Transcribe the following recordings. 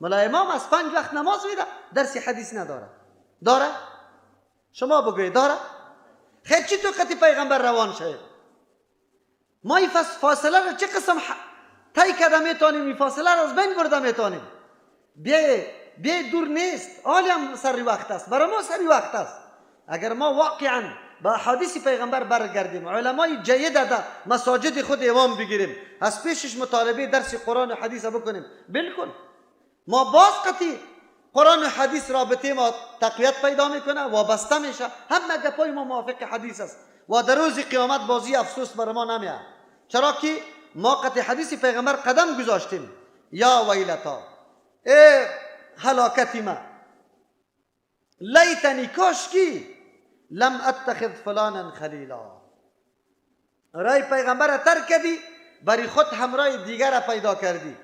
ملا امام از 5 وقت نماز میده، درس حدیث نداره. داره؟ شما بگوید داره؟ خیر چی تو قطی پیغمبر روان شد؟ ما این فاصله را چه قسم طی کرده میتونیم؟ این فاصله را از بین برده میتونیم؟ بیای دور نیست، حالی هم سری وقت است، برای ما سری وقت است. اگر ما واقعا با حدیث پیغمبر برگردیم، علمای جید در مساجد خود امام بگیریم، از پیشش مطالبه درس قرآن و حدیث بکنیم، بالکل ما باز قطعی قرآن و حدیث رابطه ما تقویت پیدا میکنه، وابسته میشه، همه گپای ما موافق حدیث است و در روز قیامت بازی افسوس بر ما نمیاد، چرا که ما قطع حدیث پیغمبر قدم گذاشتیم. یا ویلتا، ای هلاکتی ما، لیتنی، کاشکی لم اتخذ فلانا خلیلا. رای پیغمبر ترک کردی، بری خود همراه دیگر را پیدا کردی.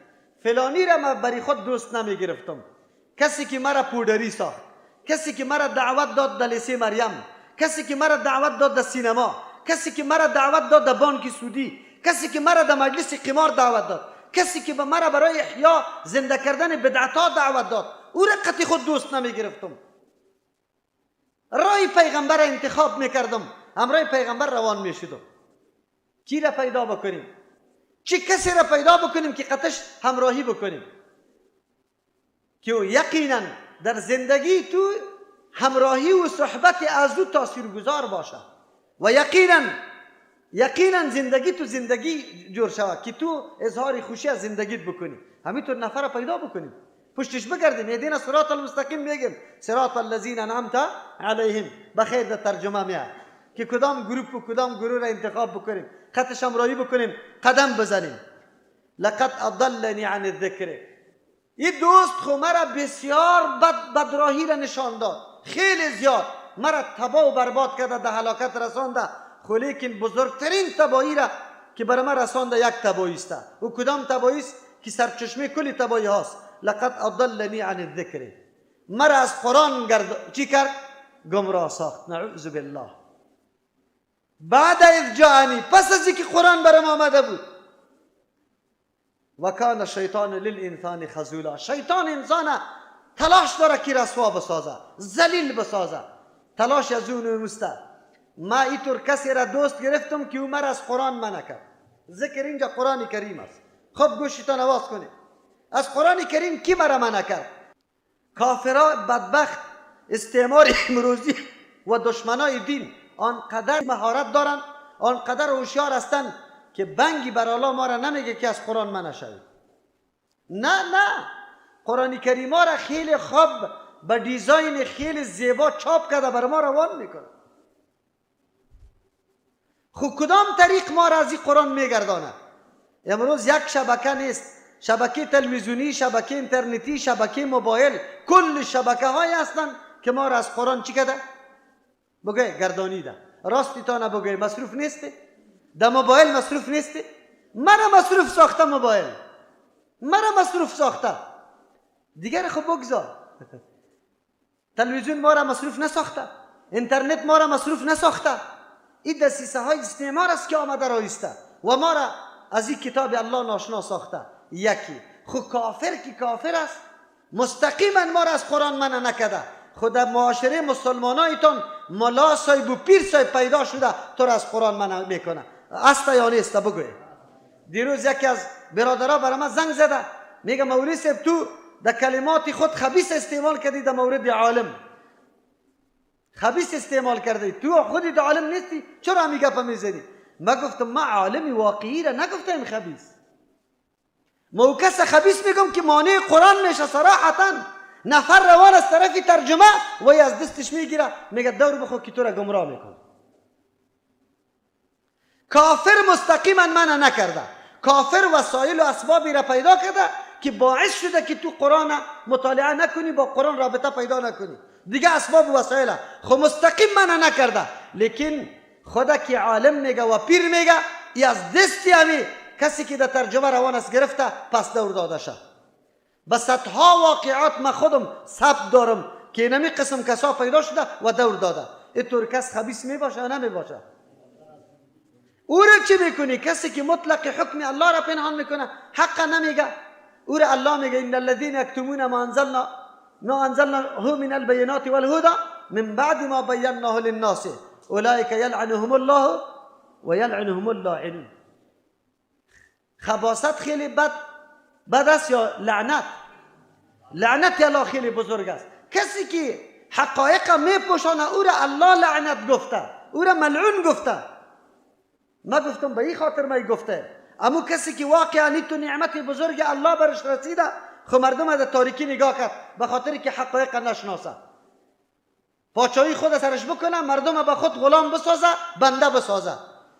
فلانی را ما بری خود دوست نمی گرفتم، کسی که مرا پودری ساخت، کسی که مرا دعوت داد در لیسه مریم، کسی که مرا دعوت داد در سینما، کسی که مرا دعوت داد در بانک سودی، کسی که مرا در مجلس قمار دعوت داد، کسی که به مرا برای احیا زنده کردن بدعتها دعوت داد، او را قطعی خود دوست نمی گرفتم. رای پیغمبر انتخاب میکردم، همراه پیغمبر روان میشدم. کی را پیدا بکنیم؟ چه کسی را پیدا بکنیم که قطش همراهی بکنیم که او یقینا در زندگی تو همراهی و صحبت از او تاثیرگذار باشه و یقینا زندگی تو زندگی جور شود که تو اظهار خوشی از زندگیت بکنی. همینطور نفر را پیدا بکنیم، پشتش بگردیم، اهدنا صراط المستقیم میگیم، صراط الذین انعمت علیهم. بخیر در ترجمه میاد که کدام گروپ و کدام گروه را انتخاب بکنیم، خطش همراهی بکنیم، قدم بزنیم. لقد اضلنی عن الذکر، این دوست خو مرا بسیار بدراهی را نشان داد، خیلی زیاد مرا تباه و برباد کرده، در هلاکت رسانده. خو لیکن بزرگترین تباهی را که برای من رسانده یک تباهی است. او کدام تباهی است؟ که سرچشمه کل تباهی هاست. لقد اضلنی عن الذکر، مرا از قرآن چی کرد؟ گمراه ساخت. نعوذ بالله. بعد اذ جاءنی، پس از اینکه قرآن برام آمده بود. و کان الشیطان للانسان خذولا، شیطان انسان تلاش داره که رسوا بسازه، ذلیل بسازه، تلاش از اون مسته. ما اینطور کسی را دوست گرفتم که او مرا از قرآن منع کرد. ذکر اینجا قرآن کریم است. خب گوشتان آواز کنید. از قرآن کریم کی مرا منع کرد؟ کافرا بدبخت، استعمار امروزی و دشمنای دین آنقدر مهارت دارن، آنقدر هوشیار هستند که بنگی بر الله ما را نمیگه که از قرآن منع شوید. نه نه، قرآن کریم را خیلی خوب به دیزاین خیلی زیبا چاپ کرده بر ما روان میکنه. خب کدام طریق ما را از این قرآن میگردانه؟ امروز یک شبکه نیست، شبکه تلویزیونی، شبکه اینترنتی، شبکه موبایل، کل شبکه های هستند که ما را از قرآن چی کرده؟ بگه گردانیده. راستی تا نبگه مصروف نیستی؟ در موبایل مصروف نیستی؟ مرا مصروف ساخته موبایل، مرا مصروف ساخته. دیگر خب بگذار. تلویزیون ما را مصروف نساخته، اینترنت ما را مصروف نساخته. این دسیسه های استعمار است که آمده رایسته و ما را از این کتاب الله ناشنا ساخته. یکی خب کافر که کافر است مستقیما ما را از قرآن منع نکرده. خود در معاشره مسلمانایتان ملا صاحب و پیر صاحب پیدا شده تو را از قرآن منع میکنه. است یا نیست؟ بگوی. دیروز یکی از برادرها برای من زنگ زده، میگه مولوی صاحب تو در کلمات خود خبیث استعمال کردی، در مورد عالم خبیث استعمال کردی، تو خودت عالم نیستی، چرا همی گپ میزنی؟ ما گفتم ما عالم واقعی را نگفتم خبیث، ما کس خبیث میگم که مانع قرآن میشه صراحتا. نفر روان از طرف ترجمه و از دستش میگیره، میگه دور بخو که تو را گمراه میکنه. کافر مستقیما منع نکرده، کافر وسایل و اسبابی را پیدا کرده که باعث شده که تو قرآن مطالعه نکنی، با قرآن رابطه پیدا نکنی، دیگه اسباب و وسایل خب مستقیم منع نکرده، لیکن خدا که عالم میگه و پیر میگه ای از دستی همی کسی که در ترجمه روان است گرفته پس دور داده شد. به صدها واقعات ما خودم ثبت دارم که اینمی قسم کسا پیدا شده و دور داده. اینطور کس خبیث می باشه یا نمی باشه؟ او را چی میکنی؟ کسی که مطلق حکم الله را پنهان میکنه، حق نمیگه، او را الله میگه ان الذين یکتمون ما انزلنا ما انزلناه من البینات والهدى من بعد ما بیناه للناس اولئک یلعنهم الله و یلعنهم اللاعنون. خباثت خیلی بد است یا لعنت؟ لعنت الله خیلی بزرگ است. کسی که حقایق میپوشانه او را الله لعنت گفته، او را ملعون گفته. ما گفتم به این خاطر ما گفته. اما کسی که واقعا تو نعمت بزرگ الله برش رسیده، خب مردم از تاریکی نگاه کرد به خاطر که حقایق نشناسه. پاچایی خود سرش بکنه، مردم به خود غلام بسازه، بنده بسازه.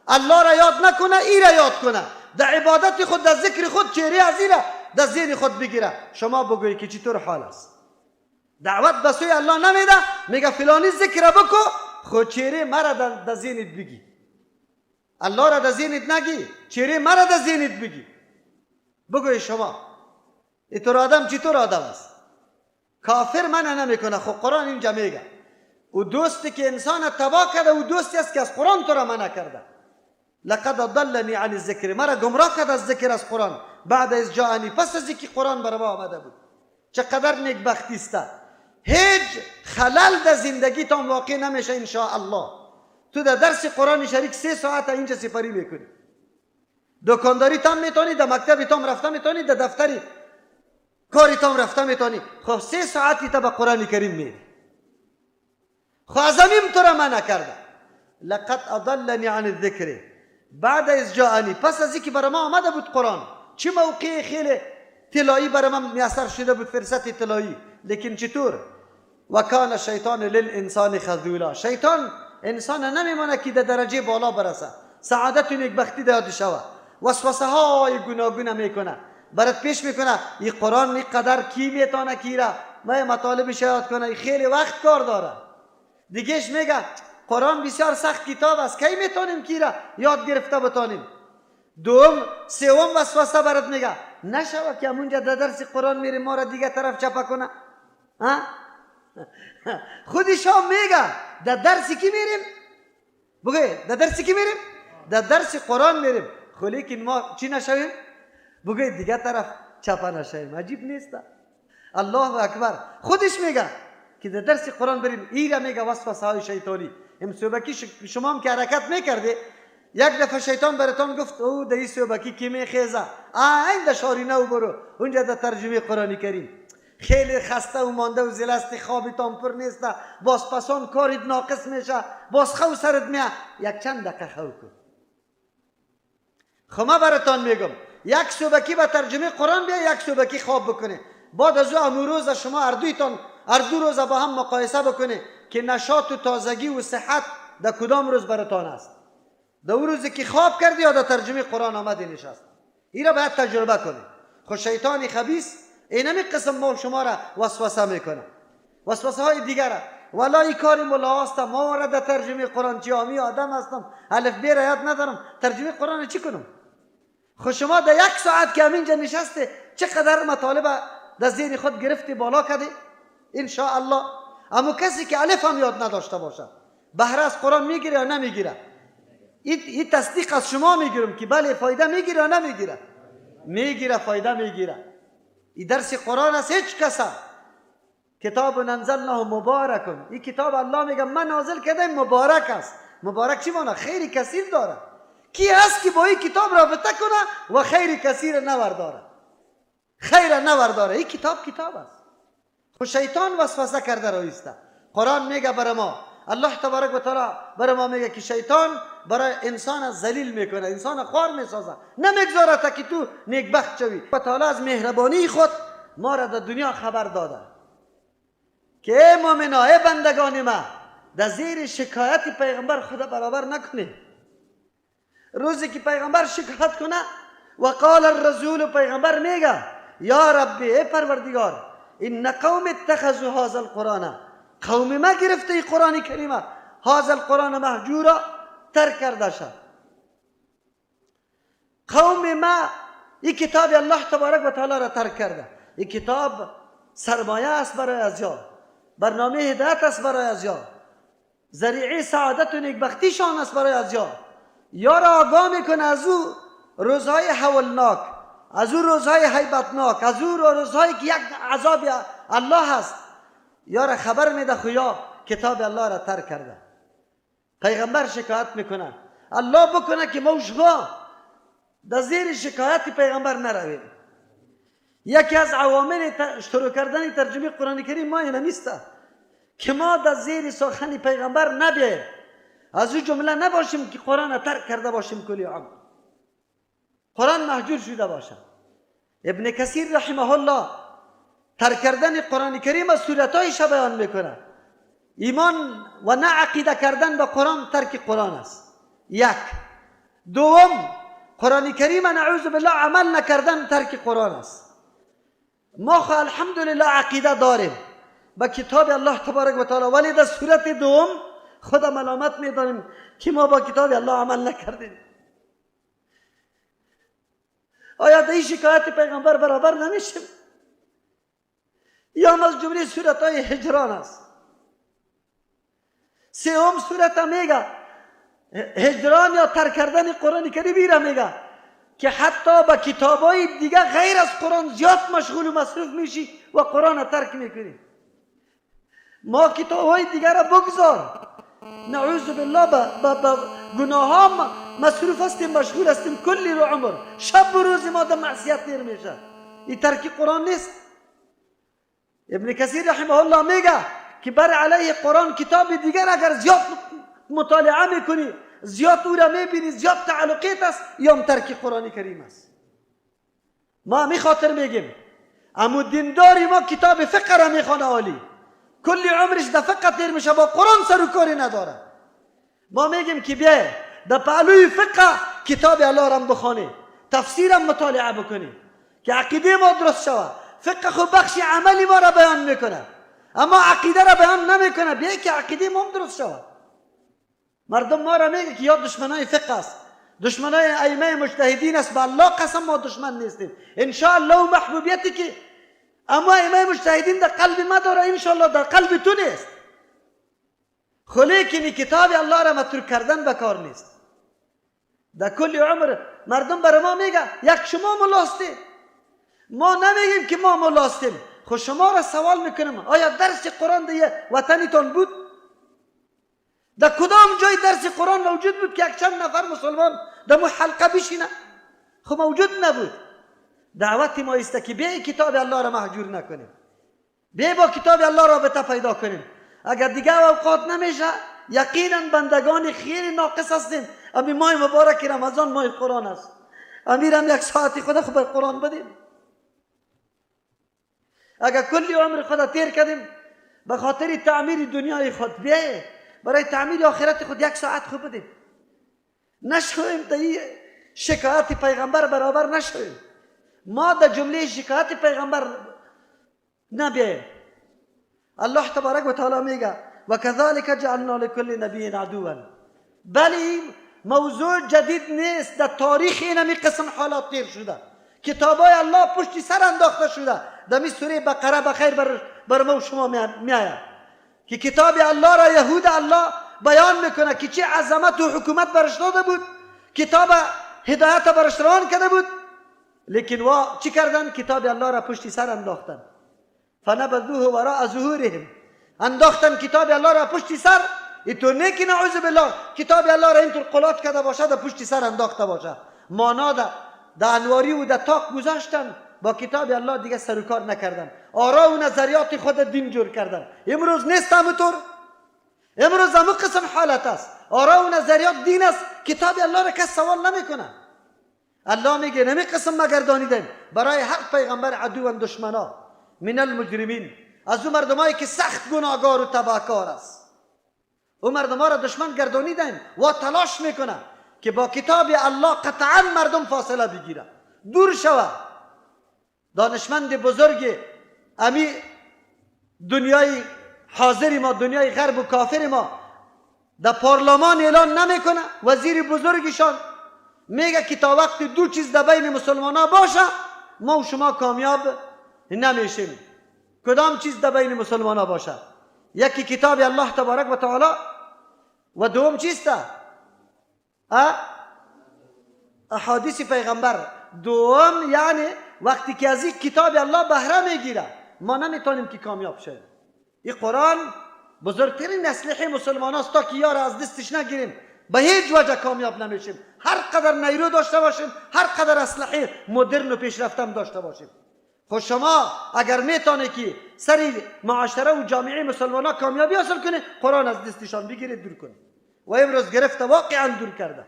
الله را یاد نکنه، ای را یاد کنه. در عبادت خود، در ذکر خود، چهره از ای را در ذهن خود بگیره. شما بگویی که چطور حال است؟ دعوت به سوی الله نمیده، میگه فلانی ذکر بکو، خود چهره مرا در ذهنت بگی. الله را در ذهنت نگی، چهره مرا در ذهنت بگی. بگوی شما اینطور آدم چطور آدم است؟ کافر منع نمیکنه، خب قرآن اینجا میگه او دوستی که انسان تباه کرده، او دوستی است که از قرآن تو را منع کرده. لقد ضلنی عن الذکر، مرا گمراه کرد از ذکر، از قرآن، بعد از جاءنی، پس از اینکه قرآن بر ما آمده بود. چقدر نیکبختی است. هیچ خلل در زندگی تان واقع نمیشه ان شاء الله. تو در درس قرآن شریک 3 ساعت اینجا سپری میکنی، دکانداری تام میتونی، در مکتب تام رفته میتونی، در دفتری کاری تام رفته میتونی، خب 3 ساعتی تا به قرآن کریم میری. خب از همین تو را منع کرده. لقد اضلنی عن الذکر بعد از جاءنی، پس از اینکه برای ما آمده بود قرآن، چه موقع خیلی طلایی برای من میسر شده بود، فرصت طلایی. لیکن چطور؟ و کان الشیطان للانسان خذولا. شیطان انسان نمیمانه که در درجه بالا برسه، سعادت و نیکبختی داده شوه. وسوسه های گوناگونه میکنه، برات پیش میکنه این قرآن اینقدر کی میتونه کی را ما مطالبش یاد کنه، این خیلی وقت کار داره. دیگهش میگه قرآن بسیار سخت کتاب است، کی میتونیم کی را یاد گرفته بتانیم؟ دوم سوم وسوسه برات میگه نشوه که همونجا در درس قرآن میریم ما را دیگه طرف چپه کنه. ها؟ خودش هم میگه در درس کی میریم؟ بگه در درس کی میریم؟ در درس قرآن میریم. خب لیکن ما چی نشویم؟ بگه دیگه طرف چپه نشویم. عجیب نیست؟ الله اکبر. خودش میگه که در درس قرآن بریم، ایره میگه وسوسه های شیطانی. ام صوبکی شما هم که حرکت میکردی، یک دفعه شیطان براتون گفت او در این صوبکی کی میخیزه، این در شارینه و برو اونجا در ترجمه قرآنی کریم. خیلی خسته و مانده و زلستی، خوابتان پر نیست، باز پسان کارت ناقص میشه، باز خو سرت میه، یک چند دقیقه خو کن. خب ما براتون میگم یک صوبکی به ترجمه قرآن بیا، یک صوبکی خواب بکنه. بعد از او امو روز شما هر دو روز با هم مقایسه بکنه که نشاط و تازگی و صحت در کدام روز براتان است، در اون روزی که خواب کردی یا در ترجمه قرآن آمدی نشست. این را باید تجربه کنی. خب شیطان خبیث اینمی قسم ما شما را وسوسه میکنه، وسوسه های دیگر. ولا ای کاری ملا هستم، ما وارد ترجمه قرآن چی، آمی آدم هستم، الف بی را یاد ندارم، ترجمه قرآن چی کنم؟ خب شما در 1 ساعت که همینجا نشسته چقدر مطالب در ذهن خود گرفتی بالا کردی ان شاء الله. اما کسی که الف هم یاد نداشته باشه بهره از قرآن میگیره یا نمیگیره؟ این تصدیق از شما میگیرم که بله فایده میگیره یا نمیگیره؟ میگیره، فایده میگیره. این درس قرآن است. هیچ کس کتاب انزلناه مبارک، این کتاب الله میگه من نازل کردم مبارک است. مبارک چی معنی؟ خیر کثیر داره. کی هست که با این کتاب رابطه کنه و خیر کثیر نورداره؟ خیر نورداره. این کتاب کتاب است. خب شیطان وسوسه کرده رایسته. قرآن میگه برای ما، الله تبارک و تعالی برای ما میگه که شیطان برای انسان ذلیل میکنه، انسان خوار میسازه، نمیگذاره تا که تو نیکبخت شوی. و تعالی از مهربانی خود ما را در دنیا خبر داده که ای مؤمنا، ای بندگان ما، در زیر شکایت پیغمبر خدا برابر نکنید. روزی که پیغمبر شکایت کنه و قال الرسول، پیغمبر میگه یا ربی، ای پروردگار، ان قوم اتخذوا هذا القرآن، قوم ما گرفته ای قرآن کریمه، هذا القرآن مهجورا، ترک کرده شد. قوم ما این کتاب الله تبارک و تعالی را ترک کرده. این کتاب سرمایه است برای ازیا، برنامه هدایت است برای ازیا، ذریعه سعادت و نیکبختیشان است برای ازیا. یا را آگاه میکنه از او روزهای هولناک، از اون روزهای هیبتناک، از اون روزهایی که یک عذاب الله هست، یا را خبر میده، خو یا کتاب الله را ترک کرده. پیغمبر شکایت میکنه. الله بکنه که ما و شما در زیر شکایت پیغمبر نرویم. یکی از عوامل شروع کردن ترجمه قرآن کریم ما این نیست که ما در زیر سخن پیغمبر نبیاییم، از او جمله نباشیم که قرآن ترک کرده باشیم، کلی عمر قرآن مهجور شده باشه. ابن کثیر رحمه الله ترک کردن قرآن کریم از صورتهایش بیان میکنه. ایمان و نه عقیده کردن به قرآن ترک قرآن است. یک. دوم، قرآن کریم نعوذ بالله عمل نکردن ترک قرآن است. ما خو الحمدلله عقیده داریم به کتاب الله تبارک و تعالی، ولی در صورت دوم خود ملامت میدانیم که ما با کتاب الله عمل نکردیم. آیا در این شکایت پیغمبر برابر نمیشیم؟ یا از جمله صورت های هجران است. سوم صورت میگه هجران یا ترک کردن قرآن کریم را میگه که حتی با کتابای دیگه غیر از قرآن زیاد مشغول و مصروف میشی و قرآن ترک میکنی. ما کتابای دیگه را بگذار، نعوذ بالله با گناه ها مصروف هستیم، مشغول هستیم کلی رو عمر، شب و روز ما در معصیت تیر میشه. این ترک قرآن نیست. ابن کثیر رحمه الله میگه که بر علیه قرآن کتاب دیگر اگر زیاد مطالعه میکنی، زیاد او را میبینی، زیاد تعلقیت است، یا هم ترک قرآن کریم است. ما می خاطر میگیم امو دینداری ما کتاب فقه را میخوانه عالی، کلی عمرش در فقه تیر میشه، با قرآن سر و کاری نداره. ما میگیم که بیای در پهلوی فقه کتاب الله را بخوانی، تفسیرم مطالعه بکنی که عقیده ما درست شود. فقه خو بخش عملی ما را بیان میکنه، اما عقیده را بیان نمیکنه. بیای که عقیده ما هم درست شود. مردم ما را میگه که یا دشمنای فقه است، دشمنای ائمه مجتهدین است. به الله قسم ما دشمن نیستیم ان شاء الله. و محبوبیتی که اما ائمه مجتهدین در قلب ما داره ان شاء الله در قلب تو نیست. خو لیکن کتاب الله را متروک کردن به کار نیست. در کل عمر مردم بر ما میگه یک شما ملا هستی. ما نمیگیم که ما ملا هستیم. خو شما را سوال میکنم، آیا درس قرآن در وطنتان بود؟ در کدام جای درس قرآن موجود بود که یک چند نفر مسلمان در مو حلقه بشینه؟ خب موجود نبود. دعوت ما است که بیای کتاب الله را مهجور نکنیم، بیای با کتاب الله رابطه پیدا کنیم. اگر دیگه اوقات نمیشه، یقینا بندگان خیلی ناقص هستیم. امی ماه مبارک رمضان ماه قرآن است، امیرم یک ساعتی خود خود قرآن بدیم. اگر کلی عمر خود تیر کردیم به خاطر تعمیر دنیای خود، بیای برای تعمیر آخرت خود یک ساعت خوب بدیم. نشویم تا این شکایت پیغمبر برابر نشویم. ما در جمله شکایت پیغمبر نبیاییم. الله تبارک و تعالی میگه و کذالک جعلنا لکل نبی عدوا. بلی موضوع جدید نیست، در تاریخ اینمی قسم حالات تیر شده، کتابای الله پشتی سر انداخته شده. در می سوره بقره بخیر بر ما و شما میآید که کتاب الله را یهود الله بیان میکنه که چه عظمت و حکومت برش داده بود، کتاب هدایت برش روان کرده بود، لیکن وا چی کردن؟ کتاب الله را پشتی سر انداختن. فنبذوه وراء ظهورهم، انداختن کتاب الله را پشتی سر. اینطور نه که نعوذ بالله کتاب الله را اینطور قلات کرده باشه در پشتی سر انداخته باشه، مانا در انواری و در تاق گذاشتن، با کتاب الله دیگه سر و کار نکردن، آرا و نظریات خود دین جور کردن. امروز نیست همونطور، امروز همون قسم حالت است، آرا و نظریات دین است، کتاب الله را کس سوال نمیکنه. الله میگه نمی قسم مگردانیدیم برای هر پیغمبر عدو و دشمنا من المجرمین، از اون مردمایی که سخت گناهگار و تباهکار است، او مردم را دشمن گردانیدیم و تلاش میکنه که با کتاب الله قطعا مردم فاصله بگیره، دور شوه. دانشمند بزرگ امی دنیای حاضر ما، دنیای غرب و کافر ما، در پارلمان اعلان نمیکنه، وزیر بزرگشان میگه که تا وقت دو چیز در بین مسلمان ها باشه ما و شما کامیاب نمیشیم. کدام چیز در بین مسلمان ها باشه؟ یکی کتاب الله تبارک و تعالی و دوم چیست؟ احادیث پیغمبر. دوم یعنی وقتی که از این کتاب الله بهره میگیره، ما نمیتونیم که کامیاب شویم. این قرآن بزرگترین اسلحه مسلمان است، تا که یار از دستش نگیریم به هیچ وجه کامیاب نمیشیم. هر قدر نیرو داشته باشیم، هر قدر اسلحه مدرن و پیشرفتم داشته باشیم. خب شما اگر میتونه که سری معاشره و جامعه مسلمان ها کامیابی حاصل کنه، قرآن از دستشان بگیرید دور کنه. و امروز گرفته واقعا دور کرده.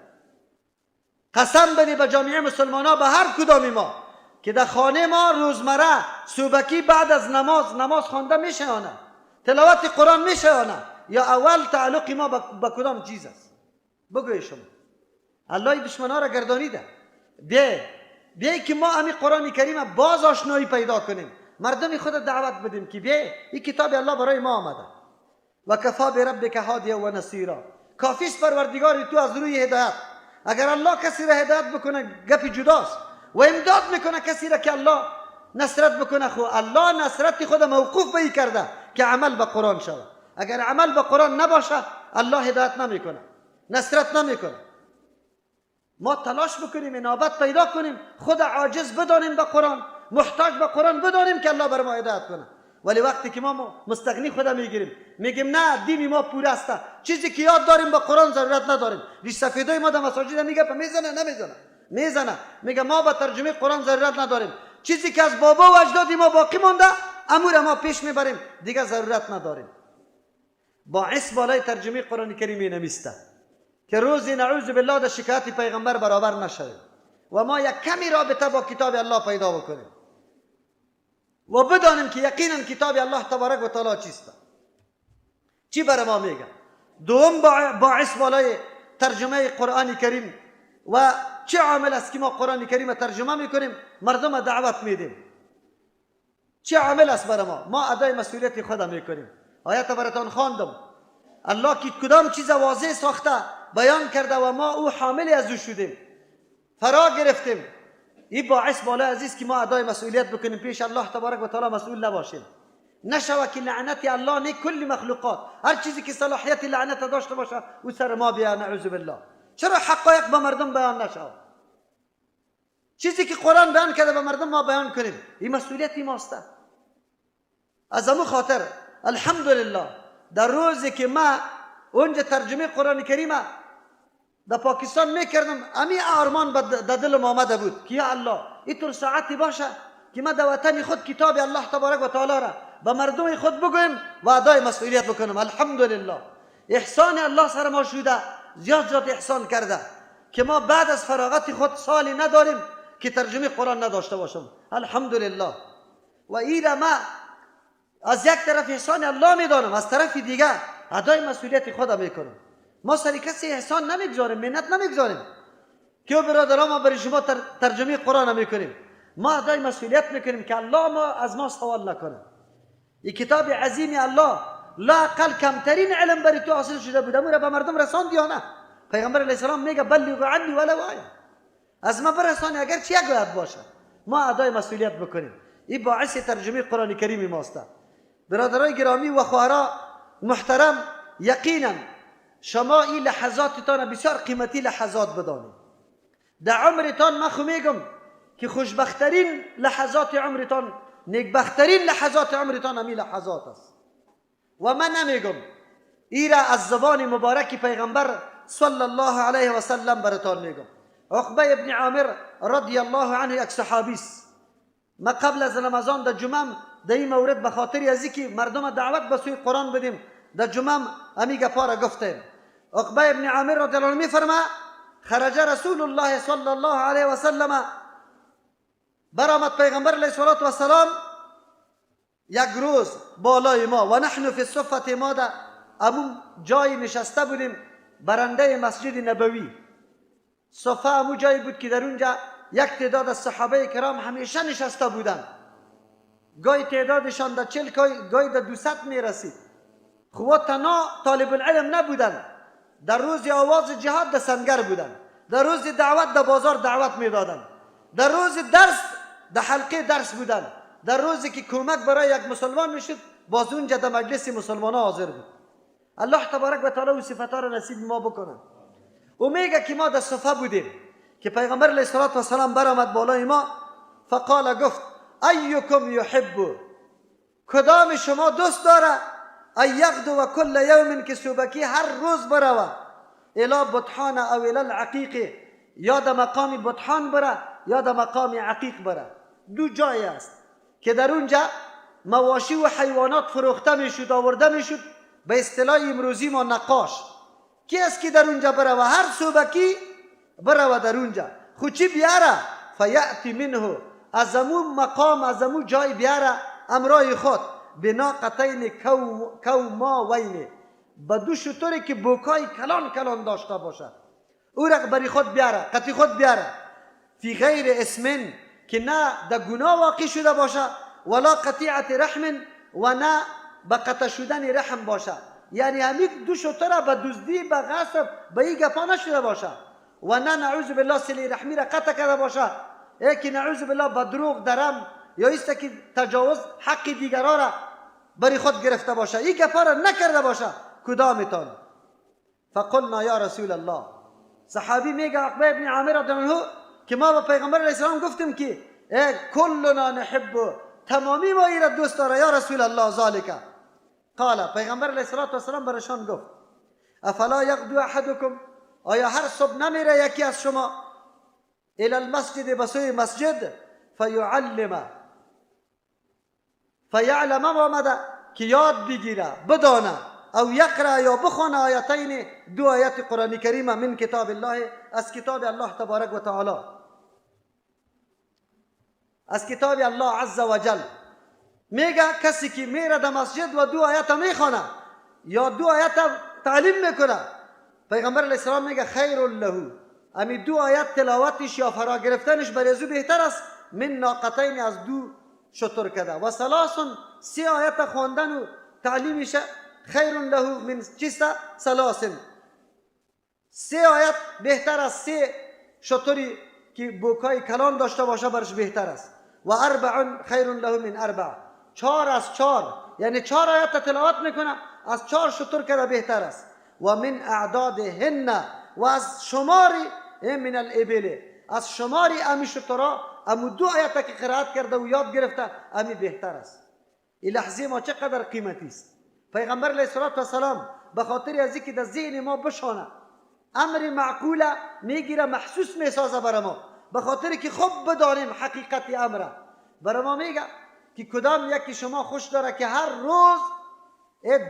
قسم بده به جامعه مسلمان ها، به هر کدام ما که در خانه ما روزمره صبحکی بعد از نماز، نماز خوانده میشه یا نه، تلاوت قرآن میشه یا نه، یا اول تعلق ما به کدام چیز است؟ بگوی شما. الله دشمنا را گردانیده. بیای که ما امی قرآن کریم باز آشنایی پیدا کنیم، مردم خود دعوت بدیم که بیای این کتاب الله برای ما آمده. و کفا بربک هادیا و نصیرا، کافی است پروردگار تو از روی هدایت. اگر الله کسی را هدایت بکنه گپی جداست، و امداد میکنه کسی را که الله نصرت بکنه. خو الله نصرت خود موقوف به ای کرده که عمل به قرآن شود. اگر عمل به قرآن نباشه الله هدایت نمیکنه، نصرت نمیکنه. ما تلاش بکنیم، انابت پیدا کنیم، خود عاجز بدانیم به قرآن، محتاج به قرآن بدانیم که الله بر ما هدایت کنه. ولی وقتی که ما مستغنی خود میگیریم، میگیم نه دین ما پور است، چیزی که یاد داریم به قرآن ضرورت نداریم. ریش سفیدای ما در مساجد میگه میزنه، نمیزنه، میزنه، میگه ما به ترجمه قرآن ضرورت نداریم، چیزی که از بابا و اجداد ما باقی مونده امور ما پیش میبریم، دیگه ضرورت نداریم. باعث بالای ترجمه قرآن کریم نمیسته که روزی نعوذ بالله در شکایت پیغمبر برابر نشویم و ما یک کمی رابطه با کتاب الله پیدا بکنیم و بدانیم که یقینا کتاب الله تبارک و تعالی چیست، چی برای ما میگه. دوم باعث بالای ترجمه قرآن کریم و چه عامل است که ما قرآن کریم ترجمه میکنیم، مردم دعوت میدیم، چه عامل است برای ما؟ ما ادای مسئولیت خود میکنیم. آیت براتان خواندم، الله که کدام چیز واضح ساخته بیان کرده و ما او حامل از او شدیم، فرا گرفتیم. این باعث بالای عزیز که ما ادای مسئولیت بکنیم، پیش الله تبارک و تعالی مسئول نباشیم. نشوه که لعنت الله نه کل مخلوقات، هر چیزی که صلاحیت لعنت داشته باشه او سر ما بیا، نعوذ بالله. چرا حقایق به مردم بیان نشوه؟ چیزی که قرآن بیان کرده به مردم ما بیان کنیم، این مسئولیت ماست. از امو خاطر الحمدلله در روزی که ما اونجا ترجمه قرآن کریم در پاکستان میکردم، امی آرمان در دلم آمده بود که یا الله اینطور ساعتی باشه که ما در وطن خود کتاب الله تبارک و تعالی را به مردم خود بگویم و ادای مسئولیت بکنم. الحمدلله احسان الله سر ما شده، زیاد زیاد احسان کرده که ما بعد از فراغت خود سالی نداریم که ترجمه قرآن نداشته باشم. الحمدلله. و ایره ما از یک طرف احسان الله میدانم، از طرف دیگه ادای مسئولیت خود میکنم. ما سر کسی احسان نمیگذاریم، منت نمیگذاریم که برادران ما برای شما ترجمه قرآن میکنیم. ما ادای مسئولیت میکنیم که الله ما از ما سوال نکنه. این کتاب عظیم الله لااقل کمترین علم برای تو حاصل شده بود، امور به مردم رساند یا نه؟ پیغمبر علیه السلام میگه بلغوا عنی ولو آیه، از ما برسانی اگر چی یک آیت باشه. ما ادای مسئولیت بکنیم. این باعث ترجمه قرآن کریم ماست. برادرای گرامی و خواهرا محترم، یقینا شما این لحظاتتان بسیار قیمتی لحظات بدانید. در عمرتان من خو میگم که خوشبختترین لحظات عمرتان، نیکبختترین لحظات عمرتان همین لحظات است. و من نمیگم، ایره از زبان مبارک پیغمبر صلی الله علیه و سلم براتان میگم. عقبه ابن عامر رضی الله عنه یک صحابی است. ما قبل از رمضان در جمعه در این مورد به خاطر از اینکه مردم دعوت به سوی قرآن بدیم، در جمعه امی گپا را گفتیم. عقبه ابن عامر رضی الله عنه میفرما خرج رسول الله صلی الله علیه و سلم، برآمد پیغمبر علیه الصلاة والسلام یک روز بالای ما و نحن فی الصفة، ما در امون جای نشسته بودیم برنده مسجد نبوی. صفه امو جایی بود که در اونجا یک تعداد از صحابه کرام همیشه نشسته بودند. گاهی تعدادشان در 40، گاهی در 200 می رسید. خو تنها طالب العلم نبودند، در روز آواز جهاد در سنگر بودند، در روز دعوت در بازار دعوت میدادند، در روز درس در حلقه درس بودند، در روزی که کمک برای یک مسلمان میشد باز اونجا در مجلس مسلمان ها حاضر بود. الله تبارک و تعالی او صفتها را نصیب ما بکنه. او میگه که ما در صفه بودیم که پیغمبر علیه الصلاة والسلام برآمد بالای ما، فقال گفت ایکم یحب، کدام شما دوست داره ان یغدو کل یوم، که صبحکی هر روز بروه الی بطحان او الی العقیق، یا در مقام بطحان بره یا در مقام عقیق بره. دو جای است که در اونجا مواشی و حیوانات فروخته میشد، آورده میشد، به اصطلاح امروزی ما نقاش. کی است که در اونجا بره و هر صبحکی بره و در اونجا خو چی بیاره؟ فیأتی منه، از امو مقام از امو جای بیاره امرای خود بناقتین کوماوین، به دو شتری که بوکای کلان کلان داشته باشه، او را بری خود بیاره، قطی خود بیاره، فی غیر اسم، که نه در گناه واقع شده باشه، ولا قطیعت رحم، و نه به قطع شدن رحم باشه. یعنی همین دو شتر به دزدی، به غصب، به این گپا نشده باشه، و نه نعوذ بالله صله رحمی را قطع کرده باشه، ای که نعوذ بالله به دروغ درم یا ایست که تجاوز حق دیگرا را بری خود گرفته باشه، این گپا را نکرده باشه، کدامتان؟ فقلنا یا رسول الله. صحابی میگه عقبه ابن عامر رضی الله عنه که ما به پیغمبر علیه السلام گفتیم که کلنا نحب، تمامی ما ای را دوست داره یا رسول الله ذالک. قال، پیغمبر علیه الصلاة والسلام برشان گفت افلا یغدو احدکم، آیا هر صبح نمیره یکی از شما الى المسجد، به سوی مسجد، فیعلم، فیعلم آمده که یاد بگیره، بدانه، او یقرأ یا بخوانه آیتین، دو آیت قرآن کریم، من کتاب الله، از کتاب الله تبارک و تعالی، از کتاب الله عز وجل. میگه کسی که میره در مسجد و دو آیت میخوانه یا دو آیت تعلیم میکنه، پیغمبر علیه السلام میگه خیر له، امی دو آیت تلاوتش یا فرا گرفتنش برای ازو بهتر است من ناقتین، از دو شتر کده، و ثلاث، سه آیت خواندن و تعلیمش خیر له من چیست؟ ثلاث، سه آیت بهتر از سه شتری که بوکای کلان داشته باشه برش بهتر است. و اربع خیر له من اربع، چهار از چهار، یعنی چهار آیت تلاوت میکنه از چهار شتر کده بهتر است. و من اعدادهن، و از شماری من الابل، از شماری امی شترا، امو دو آیت که قرائت کرده و یاد گرفته امی بهتر است. این لحظه ما چقدر قیمتی است. پیغمبر علیه الصلاة والسلام به خاطر از اینکه در ذهن ما بشانه امر معقوله میگیره، محسوس میسازه برای ما، به خاطر که خوب بدانیم حقیقت امره، برای ما میگه که کدام یکی شما خوش داره که هر روز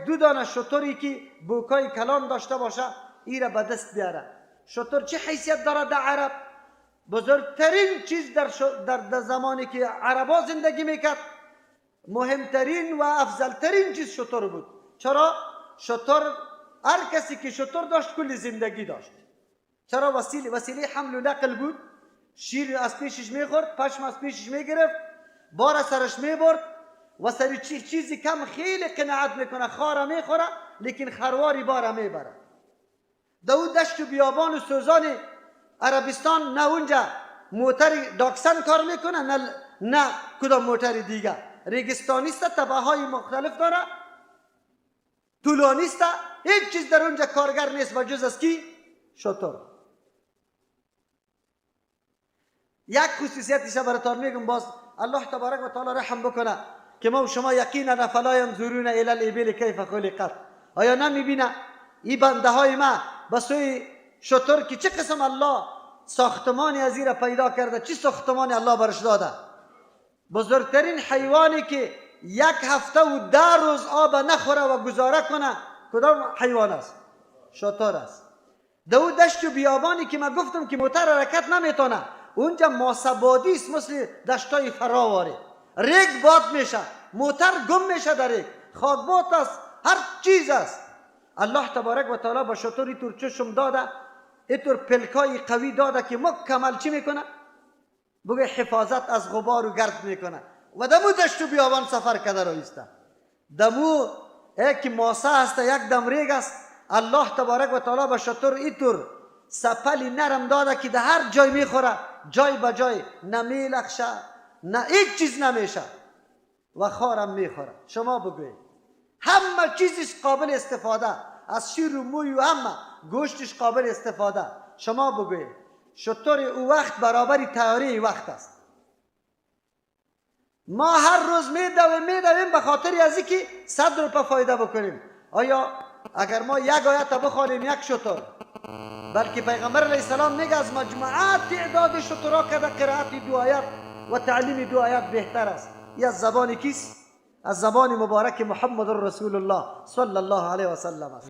دو دانه شتری که بوکای کلان داشته باشه ای را به دست بیاره. شتر چه حیثیت داره در عرب؟ بزرگترین چیز در زمانی که عربا زندگی میکرد، مهمترین و افضلترین چیز شتر بود. چرا؟ شتر، هر کسی که شتر داشت کل زندگی داشت. چرا؟ وسیله حمل و نقل بود. شیر از پیشش میخورد، پشم از پیشش میگرفت، بار سرش میبرد و سر چیزی کم خیلی قناعت میکنه، خاره میخوره لیکن خرواری باره میبره. دو دشت و بیابان و سوزان عربستان نه اونجا موتر داکسن کار میکنه، نه کدام موتر دیگه. ریگستانی است، تبه های مختلف داره، طولانی است، هیچ چیز در اونجا کارگر نیست و جز از کی؟ شتر. یک خصوصیتش براتون میگم، باز الله تبارک و تعالی رحم بکنه که ما و شما یقینا فلا ینظرون الی الابل کیف خلقت. آیا نمیبینه این بنده های ما به سوی شتر که چه قسم الله ساختمانی از را پیدا کرده، چه ساختمانی الله برش داده؟ بزرگترین حیوانی که یک هفته و 10 روز آب نخوره و گزاره کنه کدام حیوان است؟ شتر است. دو دشت و بیابانی که من گفتم که موتر حرکت نمیتونه، اونجا ماسبادی است، مثل دشتای فراواره، ریگ باد میشه، موتر گم میشه در ریگ، خاکباد است، هر چیز است. الله تبارک و تعالی با شتر اینطور چشم داده، اینطور پلکای قوی داده که مکمل چی میکنه؟ بگه حفاظت از غبار و گرد میکنه. و دمو دشت و بیابان سفر کرده رایسته، دمو یک ماسه است، یک دم ریگ است. الله تبارک و تعالی با شتر اینطور سپلی نرم داده که در هر جای میخوره، جای به جای نه میلخشه نه هیچ چیز نمیشه و خارم میخوره. شما بگویید همه چیزش قابل استفاده، از شیر و موی و همه گوشتش قابل استفاده. شما بگویید شتر او وقت برابر طیاره وقت است. ما هر روز میدویم به خاطر از اینکه 100 روپه فایده بکنیم. آیا اگر ما یک آیت بخوانیم یک شتر، بلکه پیغمبر علیه السلام میگه از مجموعه تعداد شترها که در قرائت دو آیت و تعلیم دو آیت بهتر است. این از زبان کیست؟ از زبان مبارک محمد رسول الله صلی الله علیه و سلم است.